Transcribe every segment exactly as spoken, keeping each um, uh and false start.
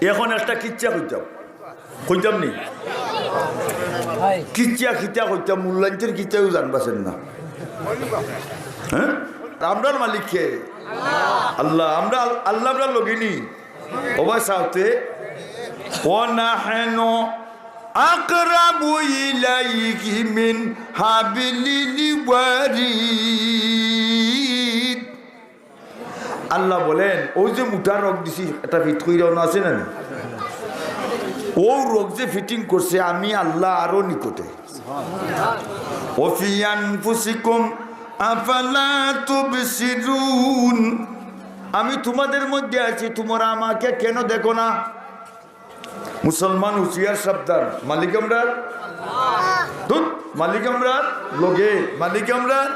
এখন একটা কিচ্ছা কইতাম, কইতাম নি? কিচ্ছা কিতা কইতাম, মূল্যায়নর কিচ্ছাও জানবাছেন না। হ্যাঁ, আমরার মালিক কে? আল্লাহ। আমরা আল-, আল্লাহ আমরার লগে নি। ও ভাই, সাথে, "ওয়া নাহনু আকরাবু ইলাইহি মিন হাবলিল ওয়ারিদ।" আল্লাহ বলেন, ওই যে মুটা রগ দিছি, এটা ফিট কইরা অনো আছে না নি? ও রগ যে ফিটিং করছে, আমি আল্লাহ আরো নিকটে। "ওয়া ফি আনফুসিকুম আফালা তুবসিরুন।" আমি তোমাদের মধ্যে আছি, তোমরা আমাকে কেন দেখো না? মুসলমান হুঁশিয়ার সাবধান, মালিক আমরার, ধুর, মালিক আমরার লগে, মালিক আমরার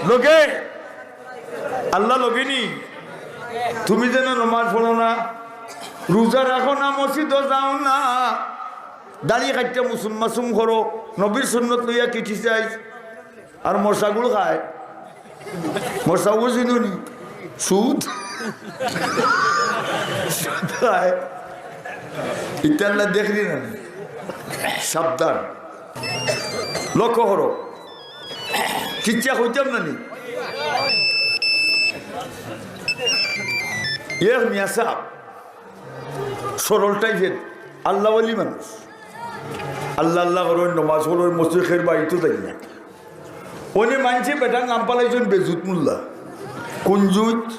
লগে, আল্লাহ লগে নি। তুমি যেন নমাজ পড়ো না, রোজা রাখো না, মসজিদো যাও না, দাড়ি কাটিয়া মুসুম মাসুম করো, নবীর সুন্নত লইয়া criticize, আর মশাগুল খায়। মশাগুল চিনো নি? সুদ। সুদ খায়। ইতা আল্লাহ দেখলি না নি? সাবধান। লক্ষ্য করো। কিচ্ছা কইতাম না নি? এক মিয়া সাব, সরল টাইপের, আল্লাহ ওলি মানুষ। আল্লাহ আল্লাহ করইন, নমাজ পড়ইন, মসজিদর বাড়িত যাইন না। অনে মানষে বেটার নাম ফালাইছইন বেজুত মোল্লা। কুন জুত?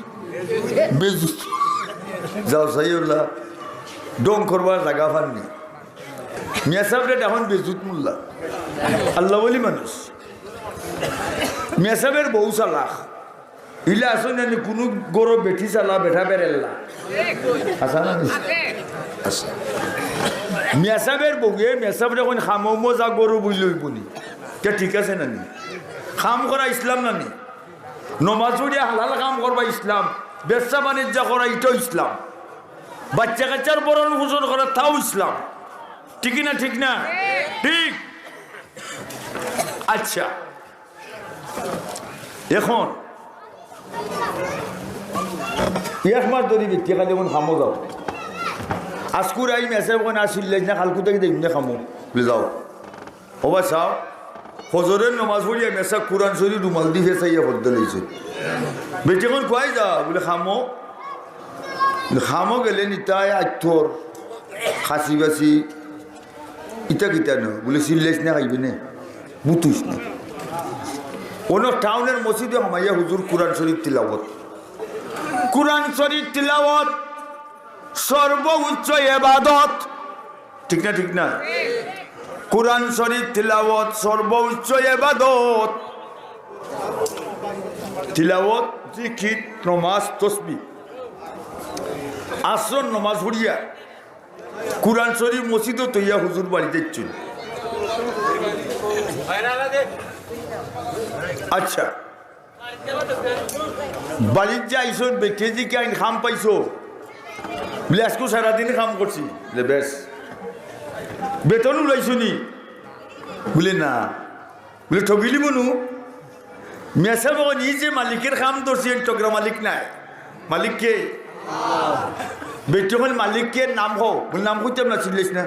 বেজুত। যাও চাইওলা, ঢং করবার জাগা পাইন নি। মিয়া সাবরে ডাকইন বেজুত মোল্লা। আল্লাহ ওলি মানুষ। মিয়া সাবর বউ চালাক। ইলা আছইন নি, কুনু ঘরো বেটি চালা, বেটা বেরেল্লা। আছে না নি? আছে। মিয়া সাবর বউয়ে মিয়া সাবরে কইন, "কামো মজা করো বুঝলে অইবো নি।" তে ঠিক আছে না নি? কাম করা ইসলাম না নি? নমাজ পড়িয়া হালাল কাম করবা ইসলাম, ব্যবসা বাণিজ্য করা ইটাও ইসলাম, বাচ্চা কাচ্চার ভরণ পোষণ করা তাও ইসলাম। ঠিক না? ঠিক না? ঠিক। আচ্ছা, এখন এক মাস ধরি বেটি খালি এখন কামো যাও। আজকুর আই মেসে এখন আসিল না, কালকু থাকি দেখুন কামো। বুলে, "যাও।" ও বা চাও, ফজরের নমাজ পড়িয়া মেসা কুরআন শরীফ রুমাল দি ফেছাইয়া পড়তে লইছে। বেটি এখন কই যা? বুলে, "কামো।" বুলে, "কামো গেলে নি তাই আইতর, খাসি বাসি, ইতা কিতা ন?" বুলে, "চিল্লাইছ না, খাইবে নে, বুতুস না।" অনো টাউনর মসজিদো হামাইয়া হুজুর কুরআন শরীফ তিলাওয়াত। কুরআন শরীফ তিলাওয়াত সর্বোচ্চ ইবাদত। ঠিক না, ঠিক না? কুরআন শরীফ তিলাওয়াত সর্বোচ্চ ইবাদত। তিলাওয়াত, জিকির, নমাজ, তসবিহ। আসর নমাজ পড়িয়া কুরআন শরীফ মসজিদো থইয়া হুজুর বাড়িত যাইছইন। আচ্ছা, বাড়িত যে আইছইন, বেটিয়ে জিকাইন, "কাম পাইছো?" বুলে, "আজকু সারাদিন কাম করছি।" বুলে, "বেশ।" "বেতন উলাইছো নি?" বুলে, "না।" বুলে, "ঠগিলি মনু।" মেসাব কইন, "ই যে মালিকর কাম ধরছি, এন টগরা মালিক নায়।" "মালিক কে?" বেটি কইন, "মালিক কে? নাম কও।" বুলে, "নাম কইতাম না, চিল্লাইছ না।"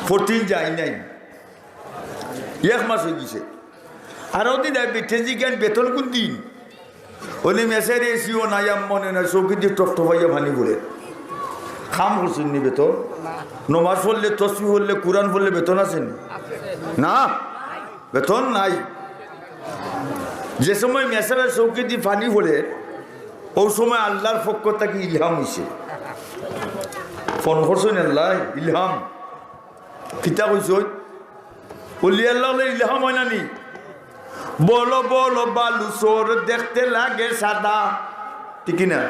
ফটিন যাই নাই। এক মাস অইগেছে। আর ওদিন এক বেটি জিকাইন, "বেতন কুন দিন?" অনে মেসাবর এসিও নাই, আম মনে নাই, চউখেদি টপটপাইয়া পানি পড়ে। কাম করছইন নি বেতন? নমাজ পড়লে, তসবিহ পড়লে, কুরআন পড়লে বেতন আছে নি? না, বেতন নাই। যে সময় মেসাবর চউখেদি পানি পড়ে, অউ সময় আল্লাহর পক্ষ থাকি ইলহাম অইছে। ফোন করছইন আল্লায়, ইলহাম। কিতা কইছইন? অলি আল্লাহ অকলর ইলহাম অয় না নি? "বলো বলো বালু চোর, দেখতে লাগে সাদা।" ঠিক কি না?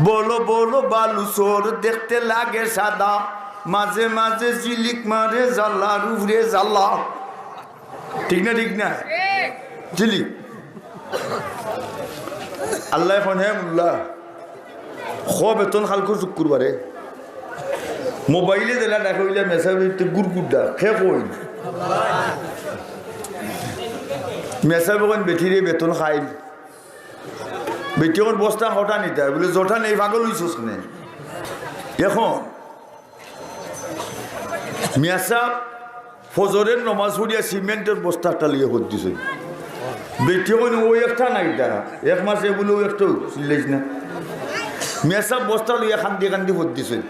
"বলো বলো বালু চোর, দেখতে লাগে সাদা, মাঝে মাঝে ঝিলিক মারে জ্বালার উপরে জ্বালা।" ঠিক না, ঠিক না? ঝিলিক। আল্লায় কইন, "হে মোল্লা, খ বেতন কালকু শুক্রবারে।" মোবাইলে যেলা ডাকে অইলা মেসাবর গুড়গুড়া, কে কইন? মেসাব কইন, "বেটিরে বেতন খাইল।" বেটি কইন, "বস্তা কটা নিতা?" বুলে, "যটা নেই, পাগল অইছস কেনে?" এখন মিয়া সাব ফজরের নমাজ পড়িয়া সিমেন্টর বস্তা একটা লইয়া ফত দিছইন। বেটি কইন, "ও একটা নাই দা, এক মাস এগুলো একটাও চিল্লাইস না।" মিয়া সাব বস্তা লইয়া কান্দি কান্দি ফত দিছইন।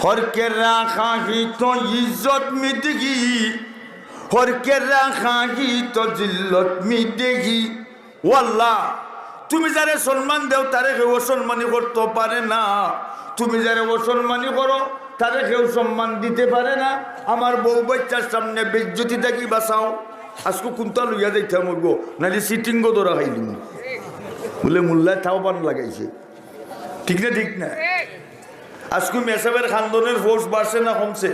হর কে রাখা হি তো ইজ্জত মিটেগি, হর কে রাখা হি তো জিল্লত মিটেগি। ও আল্লাহ, তুমি যারে সম্মান দেও, তারে কেউ অসম্মানী করতে পারে না। তুমি যারে অসম্মানী করো, তারে কেউ সম্মান দিতে পারে না। আমার বউ বাচ্চার সামনে বেইজ্জতি থাকি বাঁচাও। আজকে কুন্তা লইয়া যাইতাম অইবো, নাইলে সিটিংও ধরা খাইলিমু। বলে, "মোল্লায় তাও বান লাগাইছে।" ঠিক না, ঠিক না? আজকে মেসাবের খান্দনের ফোর্স বাড়ছে না কমছে?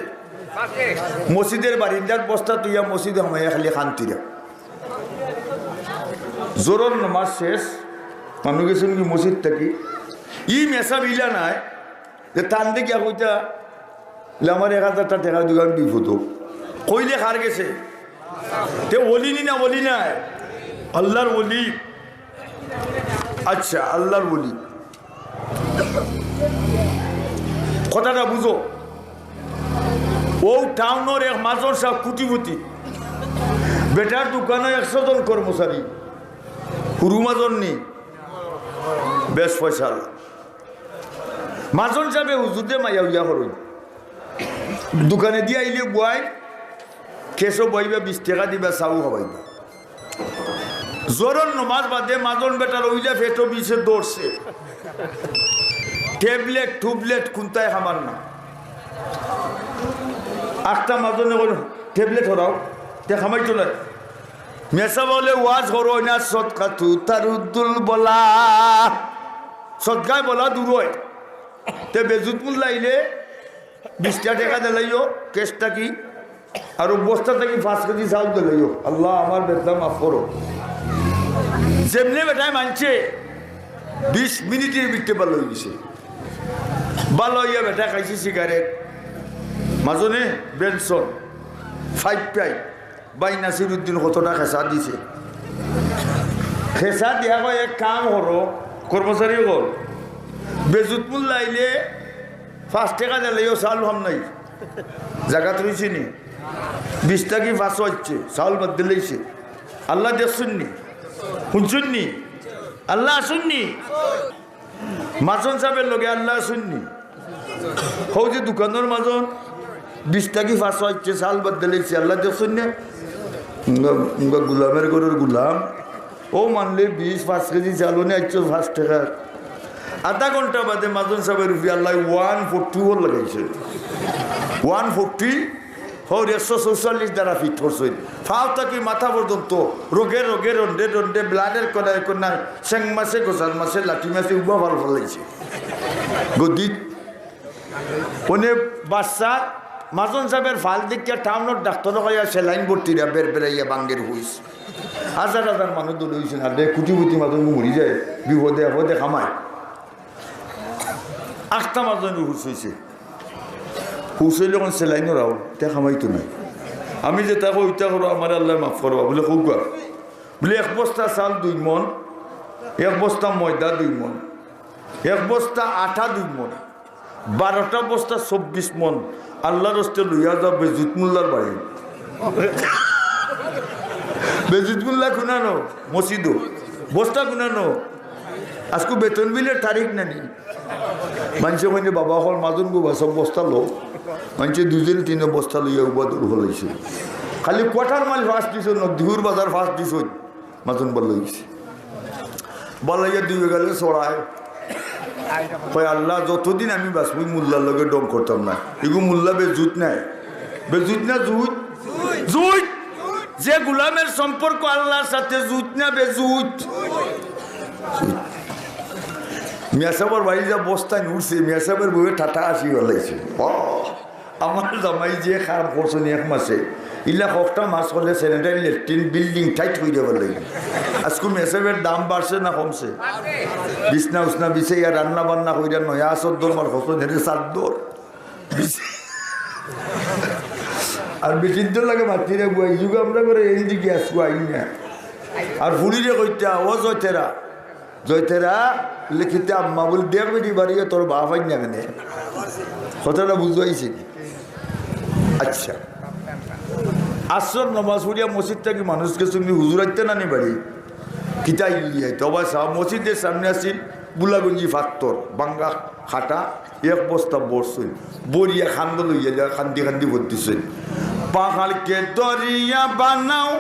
মসজিদের বারিন্দাত বস্তা তুইয়া মসজিদে হামাইয়া খালি খান্তিরা। জোরর নমাজ শেষ, মানুষ গেছইন কি মসজিদ থাকি? ই মেসাব ইলা নাই যে তান দেখিয়া কইতা, "লে আমার এক হাজারটা টেকা দিবা, আমি বিপদ।" কইলে কার গেছে? তে ওলি নি না ওলি নায়? আল্লাহর ওলি। আচ্ছা, আল্লাহর ওলি। কথাটা বুঝো। ও টাউনর এক মাজন সাব কোটিপতি। বেটার দোকানো একশো জন কর্মচারী। হুরু মাজন নি? বেশ পয়সা। মাজন সাবে হুজুররে মায়া উয়া করইন। দোকানেদি আইলে বুয়াই, কেসো বইবা, বিশ টেকা দিবা, চাও খাবাইবা। জোরর নমাজ বাদে মাজন বেটার অইলা পেটো বিষে ধরছে। ট্যাবলেট, টুবলেট কুন্তায় খামার না। আখতা মাজনে কইল, "ট্যাবলেট হরাও, তে খামাইতো নায়।" মেসাব অকলে ওয়াজ করইন না, "সদকাতু তারুদ্দুল বালা।" সদকায় বালা দূর অয়। তে বেজুত মোল্লা আইলে বিশটা টেকা দিলাইও, ক্যাশ থাকি, আর বস্তা থাকি পাঁচ কেজি চাউল দিলাইও। আল্লাহ, আমার বেদনা মাফ করো। যেমনে বেটায় মানছে, বিশ মিনিটের ভিতরে ভালা অই গেছে। ভালা অইয়া বেটায় খাইছে সিগারেট, মাজনে বেনসন, ফাইভ পাইপ। ভাই নাসির উদ্দিন কতটা খেসা দিছে। খেসা দিয়া কয়, "এক কাম করো, কর্মচারী অকল, বেজুত মোল্লা আইলে পাঁচ টেকা দিলাইও, চাউল খাম নাই।" জাগাত রইছে নি? বিশ থাকি পাঁচও আইছে, চাউল বাদ দিলাইছে। আল্লাহ দেখছইন নি? হুনছইন নি? আল্লাহ আছইন নি? মাজন সাবের লগে আল্লাহ আছইন নি? হউ যে দোকানর মাজন, বিশ থাকি পাঁচও আইছে, চাউল বাদ দিলাইছে, আল্লাহ দেখছইন নি? উঙ্গা, উঙ্গা গুলামের ঘরর গুলাম। ও মানলে বিশ, পাঁচ কেজি চাউল অনে আইছে পাঁচ টেকা। আধা ঘন্টা বাদে মাজন সাবের উপরে আল্লাহ ওয়ান ফোরটি ফোর লাগাইছে। ওয়ান ফোরটি ফোর, একশো চৌচল্লিশ দ্বারা ফিট করছইন। ফাও থাকি মাথা পর্যন্ত রগে রগে, রন্ডে রন্ডে, ব্লাডের কণায় কণায়, সেং মাছে, গোসার মাছে, লাঠি মাছে উবা ফাল ফালাইছে। গদিত অনে বাচ্চা, মাজন সাবের ফাল দেখিয়া টাউনর ডাক্তর কইয়া সেলাইন ভর্তিরা বের বেরাইয়া বাঙ্গের হুইস। হাজার হাজার মানুষ দল অইছে না, দে কোটিপতি মাজন মরি যায়, বিপদে আপদে খামায়। আখতা মাজন হুশ অইছে। হুশ অইলে অখন সেলাইন হরাও, তে খামাইতো নায়। আমি যেতা কই, অইতা করো, আমারে আল্লায় মাফ করবা। বলে, "কউক্কা।" বলে, "এক বস্তা চাউল দুই মন, এক বস্তা ময়দা দুই মন, এক বস্তা আটা দুই মন, বারোটা বস্তা চব্বিশ মন, আল্লাহর হস্তে লইয়া যাও বেজুত মোল্লার বাড়ি।" বেজুত মোল্লা কুনানো? মসজিদো। বস্তা কুনানো? আজকু বেতন বিলের তারিখ নানি? মানষে কইন, "বাবা, অকল মাজন গো, বা সব বস্তা লও।" মানষে দুজন তিন বস্তা লইয়া উবা দৌড় ফালাইছে। খালি কোয়ার্টার মাইল ফাস্ট দিছইন, নকদিপুর বাজার ফাস্ট দিছইন, মাজন ভালা অইছে। বালাইয়া দুই গেলে ছড়ায়। কয়, "আল্লাহ, যতদিন আমি বাঁচমু, মোল্লার লগে ঢং করতাম না।" ইগু মোল্লা বেজুত নায়? বেজুত না জুত? জুত। যে গুলামের সম্পর্ক আল্লাহর সাথে জুত না বেজুত? মিয়া সাবর বাড়ি যা বস্তা নি উঠছে, মিয়া সাবর বউয়ে টাটা আসি বলাইছে। বাহ! আমার জামাই যে কাম করছইন এক মাসে, ইলা হকটা মাস করলে স্যানিটারি ল্যাট্রিন বিল্ডিং টাইট অই যাবার লাগে। আজকু মিয়া সাবর দাম বাড়ছে না কমছে? বিছনা উছনা বিছাইয়া রান্না বান্না কইরা নয়া আসর দরবার করছইন, হেরে চাদর। আর বেটিন্তর লগে মাতিরা বুয়াই যুগ আমরা করে এই দিকে আসবো আইন না। আর ফুরিরে কইতা, "ও জয়তেরা, জয়তেরা লিখিতে আম্মা বলে, "দেখ বেটি বাড়িয়ে তোর বাপ আইন না কেনে?" কথাটা বুঝাইছে নি? আচ্ছা, আসর নমাজ পড়িয়া মসজিদ থাকি মানুষ গেছে, "তুমি হুজুর আইতে না নি বাড়ি?" কিতা ইলি আইতো? আবার সাহেব মসজিদের সামনে আছিল বুলাগঞ্জি ফাত্তর, বাঙ্গা খাটা, এক বস্তা বরছইন, বরিয়া খান্দ লইয়া যায়, খান্দি খান্দি ভর্তিছইন। পাহাড়কে দরিয়া বানাও,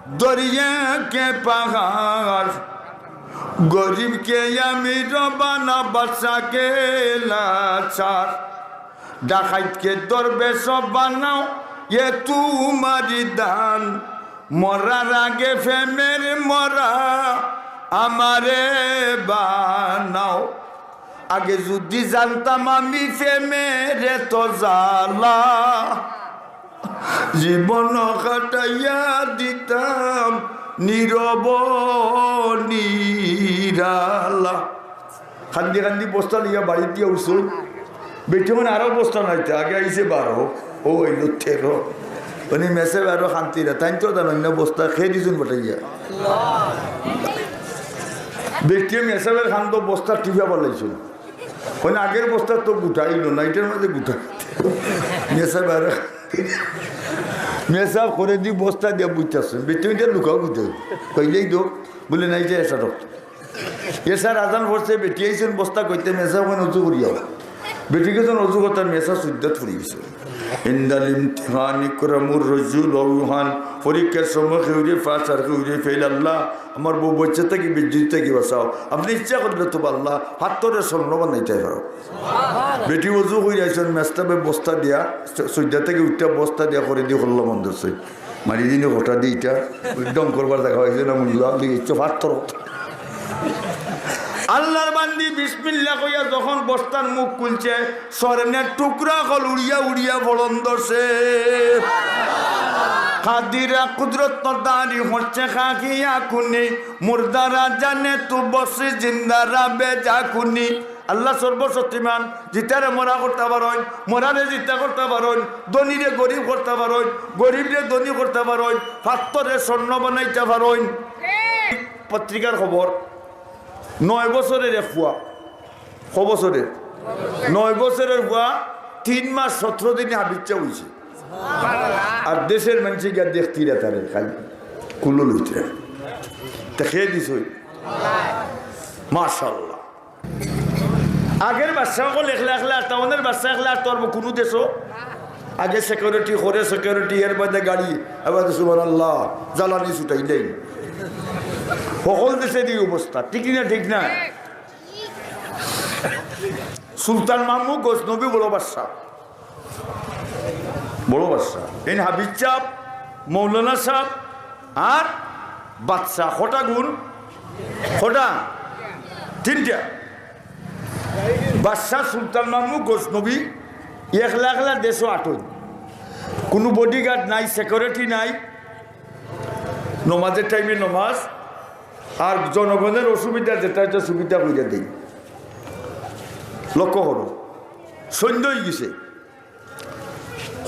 দরিয়াকে পাহাড়, গরিবকে আমির বানা, বাদশাকে লাচার, ডাকাইতকে দরবেশ বানাও, এ তোমারই দান। মরার আগে প্রেমের মরা আমারে বানাও। আগে যদি জানতাম আমি প্রেমের এত জ্বালা, জীবন কাটাইয়া দিতাম নীরব নিরালা। খান্দি খান্দি বস্তা লইয়া বাড়িত গিয়া উঠছইন। বেটি মানে আরো বস্তা নাইতে, আগে আইছে বারো, ও অইল তেরো। উনি মেসে বারো খান্তিরা, তাইন তো জানইন না বস্তা খেয়ে দিছইন বটাইয়া। বেটি মেসাবের খান্দ বস্তা টিপা পালাইছইন। মানে আগের বস্তা তো গুটাইল না, এটার মাঝে গুটাই। মেসা বারো, মেসা করে দি বস্তা দিয়া বুঝতেছে, বেটি এটা লুকাও বুঝে। কইলেই তো, বলে, "না, এটা এসা রক্ত।" এসার আজান পড়ছে, বেটি আইছইন বস্তা কইতে, মেসা ওখানে উঁচু করিয়া। বেটি গেছইন উঁচু করতে, মেসা সুজদাত পড়ি গেছে। ইন্দাল ইমতিহান ইকরামুর রজুল অউহান। পরীক্ষার সময় কেউরে পাস আর কেউরে ফেল। আল্লাহ, আমার বউ বাচ্চা থাকি বেইজ্জতি থাকি বাঁচাও। আপনি ইচ্ছা করলে তো আল্লাহ, পাত্তরে স্বর্ণ বানাইতে পারো। বেটি উজু করি আইছইন, মেস্তাবে বস্তা দিয়া, স-, সুজদা থাকি উঠিয়া বস্তা দিয়া করে দি করলাম অন্দর সই। মারি দিনে ঘটা দি ইটা, একদম করবার দেখা হয়েছে না, মুল্লা, লিখে ইচ্ছে পাত্তর। আল্লাহর বান্দি বিসমিল্লাহ কইয়া যখন বস্তার মুখ খুলছে, স্বর্ণের টুকরা অকল উড়িয়া উড়িয়া পড়ন ধরছে। কাদিরা কুদরত দারি হচ্ছে খাকিয়া কুনি, মুর্দারা জানে তু বসি, জিন্দারা বেজা কুনি। আল্লাহ সর্বশক্তিমান, জিতারে মরা করতা পারইন, মরারে জিতা করতা পারইন, ধনীরে গরিব করতা পারইন, গরিবরে ধনী করতা পারইন, পাত্তরে স্বর্ণ বানাইতা পারইন। পত্রিকার খবর, নয় বছরের এক পুয়া, ক বছরের? নয় বছরের পুয়া, তিন মাস সতেরো দিনে হাফিজ সাব অইছে। আর দেশের মানষে গিয়া দেখতিরা তারে, খালি কুলো লইতে। তা খেয়ে দিস ওই। মাশাআল্লাহ। আগের বাদশা অকল একলা একলা, আর তাওনের বাদশা একলা, আর তোর কোনো দেশও আগে সিকিউরিটি করে, সিকিউরিটি, এর বাদে গাড়ি, এর বাদে সুবহানাল্লাহ, জ্বালানি ছুটাই দেয়। সকল দেশে এই অবস্থা, ঠিক না? ঠিক না? সুলতান মাহমুদ গজনবী বড় বাদশা, বড় বাদশা। এই হাফিজ সাব, মৌলানা সাব আর বাদশা, কটা গুণ? কটা? তিনটা। বাদশা সুলতান মাহমুদ গজনবী একলা একলা দেশও আটইন, কোনো বডিগার্ড নাই, সিকিউরিটি নাই, নমাজের টাইমে নমাজ, আর জনগণের অসুবিধা যেটা, এটা সুবিধা কইরা দেই। লক্ষ্য করো, সন্ধ্যা হয়ে গেছে,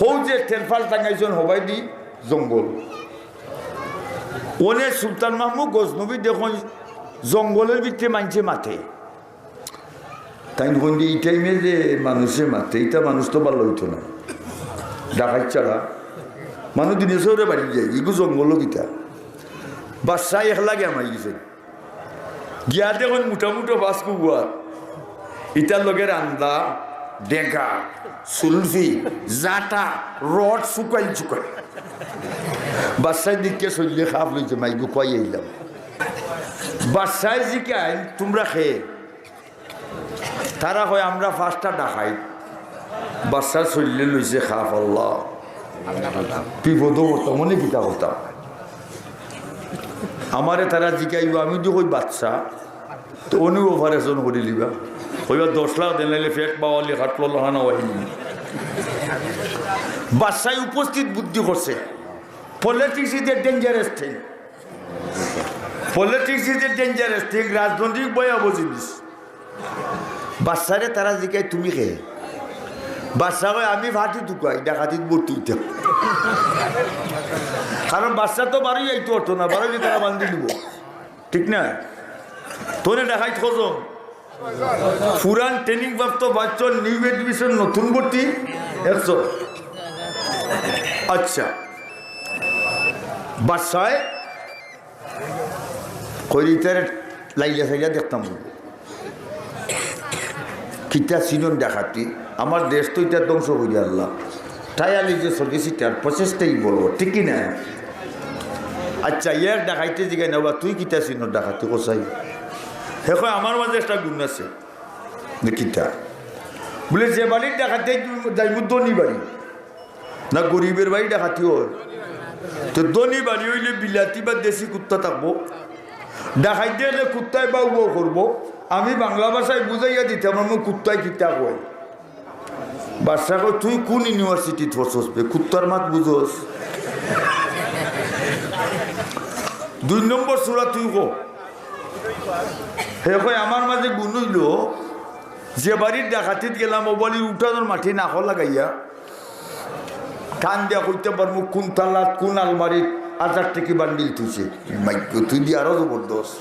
হউ যে তেরপাল টাঙাইছইন হবায়দি জঙ্গল। অনে সুলতান মাহমুদ গজনবী দেখইন জঙ্গলের ভিতরে মানষে মাতে। তাইন কইন যে, "ই টাইমে যে মানষে মাতে, ইতা মানুষ তো ভালা অইতো না। ডাকাইত ছাড়া মানুষ দিনে সৌরে বাড়ি যায়, ইগু জঙ্গলও কিতা।" বাদশা একলা গিয়া মাই গেছে। গিয়া দেখইন মোটা মোটা বাস কুকুয়ার, ইতার লগে রান্দা, ডেগা, সুলফি, জাটা, রড শুকাইল শুকাইল। বাদশায় দেখিয়া শরীরে খাপ লইছে, "মাইগু, কই আইলাম।" বাদশায় জিকাইন, "তোমরা কে?" তারা কয়, "আমরা পাঁচটা ডাকাইত।" বাদশার শরীরে লইছে খাপ, আল্লাহ। বিপদও করতাম, মনে কিতা করতাম। আমারে তারা জিকাইব, আমি তো কই বাদশা, তো অনু অপারেশন করি লিবা। কইবা, "দশ লাখ দেন, নাইলে ফেক বাওয়ালি খাটলো লাহানা ওয়াহিনী।" বাদশায় উপস্থিত বুদ্ধি করছে। Politics is a dangerous thing. Politics is a dangerous thing. রাজনৈতিক ভয়াবহ জিনিস। বাদশারে তারা জিকায়, "তুমি কে?" বাদশা কয়, "আমি ফাটি তুকাই, ডাকাতিত ভর্তি অইতাম।" কারণ বাদশা তো বারোই আইতো পারতো না, বারোই তারা বান্ধি দিব, ঠিক না? তনে ডাকাইত কয়জন? পুরান ট্রেনিং প্রাপ্ত পাঁচজন, নিউ অ্যাডমিশন নতুন ভর্তি একজন। আচ্ছা, বাদশায় কইরি তারে লাইলা চাইলা দেখতাম বলে। কিতা চিনইন ডাকাতি? আমার দেশ তো ইতা ধ্বংস করি আল্লাহ। তাই আলি যে সলিসিটার প্রচেষ্টাই বড়, ঠিক কি না? আচ্ছা, এক ডাকাইতে জিগাই না বা, "তুই কিতা চিনইন ডাকাতি কছাই?" হে কয়, "আমার মাঝে একটা গুণ আছে।" "কিতা?" বলে, "যে বাড়ির ডাকাতি যাইমু ধনী বাড়ি, না গরিবের বাড়ি ডাকাতি অয়? তো ধনী বাড়ি অইলে বিলাতি বা দেশি কুত্তা থাকবো, ডাকাইতে গেলে কুত্তায় বাউ বাউ করবো, আমি বাংলা ভাষায় বুঝাইয়া দিতাম পারমু কুত্তায় কিতা কয়।" বাদশায় কয়, "তুই কোন ইউনিভার্সিটিত পড়ছস বে? কুত্তার মাত বুঝস?" দুই নম্বর সূরা তুই ক। হে কয়, "আমার মাঝে গুণ অইলো, যে বাড়ির ডাকাতিত গেলাম, ও বাড়ির উঠানোর মাটি নাকো লাগাইয়া কান দিয়া কইতাম পারমু কোন তালাত, কোন আলমারিত হাজার টেকি বান্ডিল থুইছে।" মাইগো, তুই দি আরো জবরদস্ত।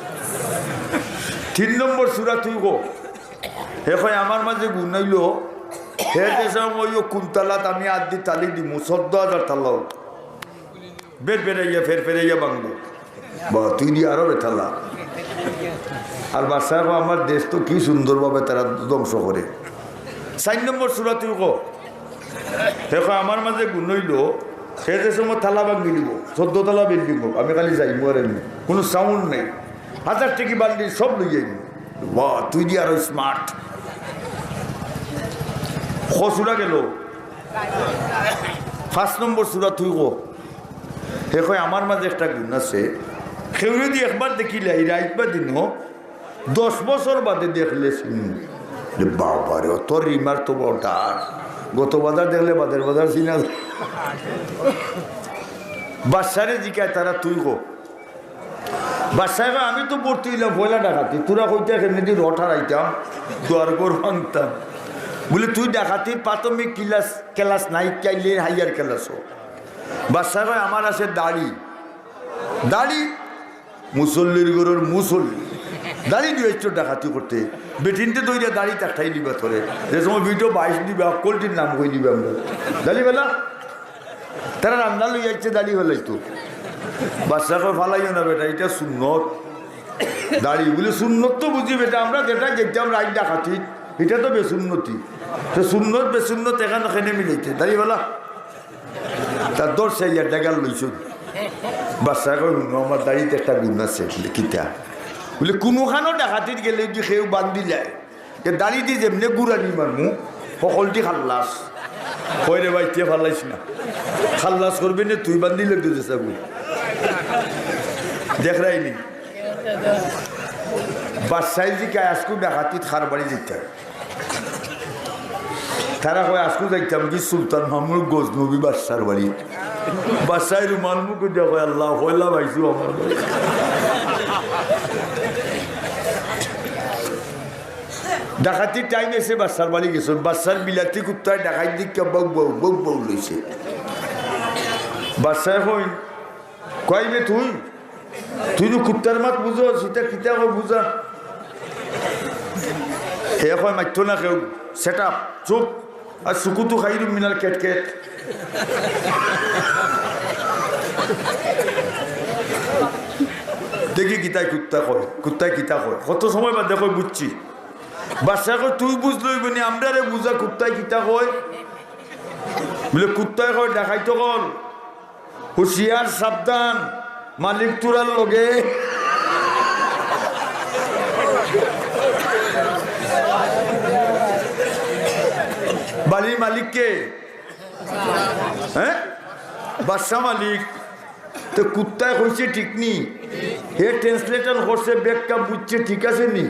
তিন নম্বর সূরা তুই ক। হে কয়, "আমার মাঝে গুণ অইলো, হে যে সময় অইও কোন তালাত আমি আত দি তালি দিমু, চৌদ্দ হাজার তালাও বের বেরাইয়া, ফের ফেরাইয়া ভাঙবো।" বা, তুই দি আরো বেতালা। আর বাদশায় কয়, "আমার দেশ তো কি সুন্দরভাবে তারা ধ্বংস করে।" চাইর নম্বর সূরা তুই ক। হে কয়, "আমার মাঝে গুণ অইলো, হে যে সময় তালা ভাঙি দিব, চৌদ্দ তালা বিল্ডিং হোক, আমি খালি যাইমু আর আইমু, কোনো সাউন্ড নাই, হাজার টেকি বান্ডিল সব লই যাইমু।" বা, তুই দি আরো স্মার্ট। ক সূরা গেল? পাঁচ নম্বর সূরা তুই ক। হে কয়, "আমার মাঝে একটা গুণ আছে, কেউরে দি একবার দেখিলাই, রাইত বা দিন হোক, দশ বছর বাদে দেখলে চিনি।" রে বাবা রে, তোর রিমার তো বড় ডাক। গত বাজার দেখলে বাদের বাজার চিনা যায়। বাদশারে জিকায় তারা তুই ক। বাদশায় কয়, "আমি তো ভর্তি অইলাম পয়লা ডাকাতি, তোরা কইতে কেমনে দি রড হারাইতাম, দুয়ার ঘর ভাঙতাম।" বলে, "তুই ডাকাতির প্রাথমিক ক্লাস, ক্লাস নাই, চাইলে হাইয়ার ক্লাস হোক।" বাদশায় কয়, "আমার আছে দাড়ি।" দাড়ি? মুসল্লির ঘরর মুসল্লি। দাড়ি দিয়া আইছো ডাকাতি করতে। বেটিন্তে ধইরা দাড়ি তাকটাই নিবা তোরে। যে সময় ভিডিও বাইশ দিবা, কলটির নাম কই দিবা আমরা। দাড়ি বেলা? তারা রান্দা লই আইছে দাড়ি বেলাই তো। বাদশায় কয়, "ফালাইও না বেটা, ইটা সুন্নত।" দাড়ি বলে, "সুন্নত তো বুঝি বেটা, আমরা যেটা যেতাম রাইত ডাকাতি, ইটা তো বেসুন্নতি। তো সুন্নত বেসুন্নত এখান কেনে মিলাইতে?" দাড়ি বেলা? তার দর চাইয়া ডেগার লইছইন। বাদশায় কয়, "হুনো, আমার দাড়িত একটা গুণ আছে।" বলে, "কিতা?" বলে, "কুনুখানো ডাকাতিত গেলে যদি কেউ বান্দিলায়, এ দাড়ি দি যেমনে গুরানি মারমু, হকলটি খাল্লাস।" কয়, "রে ভাই, তে ফালাইস না। খাল্লাস করবে নে, তুই বান্দিলে দুধে চাবু।" দেখরায়নি? বাদশায় জিকায়, "আইজকু ডাকাতিত কার বাড়ি যাইতায়?" তারা কয়, "আইজকু যাইতাম কি সুলতান মাহমুদ গজনবী বাদশার বাড়ি।" বাদশায় রুমাল মুখো দিয়া কয়, "আল্লাহ, পয়লা পাইছো আমার বাড়ি।" ডাকাতির টাইম অইছে, বাদশার বাড়ি গেছইন। বাদশার বিলাতি কুত্তায় ডাকাইত দেখিয়া বাউ বাউ, বাউ বাউ লইছে। বাদশায় কইন, "কই বে তুই? তুই তো কুত্তার মাত বুঝস, ইটা কিতা কয় বুঝা?" হে কয়, "মাততো না কেউ, shut up, চুপ। আর সুকুতু খাইরুম মিনাল কেট কেট।" দেখি কিতায় কুত্তা কয়, কুত্তায় কিতা কয়। কত সময় বাদে কয়, "বুঝছি।" বাদশায় কয়, "তুই বুঝলে অইবো নি, আমরারে বুঝা কুত্তায় কিতা কয়।" বলে, "কুত্তায় কয়, 'ডাকাইত অকল, হুঁশিয়ার, সাবধান, মালিক তুরার লগে।'" বাড়ির মালিক কে? হ্যাঁ, বাদশা মালিক। তো কুত্তায় কইছে ঠিক নি, হে ট্রান্সলেটর করছে, ব্যাখ্যা বুঝছে, ঠিক আছে নি?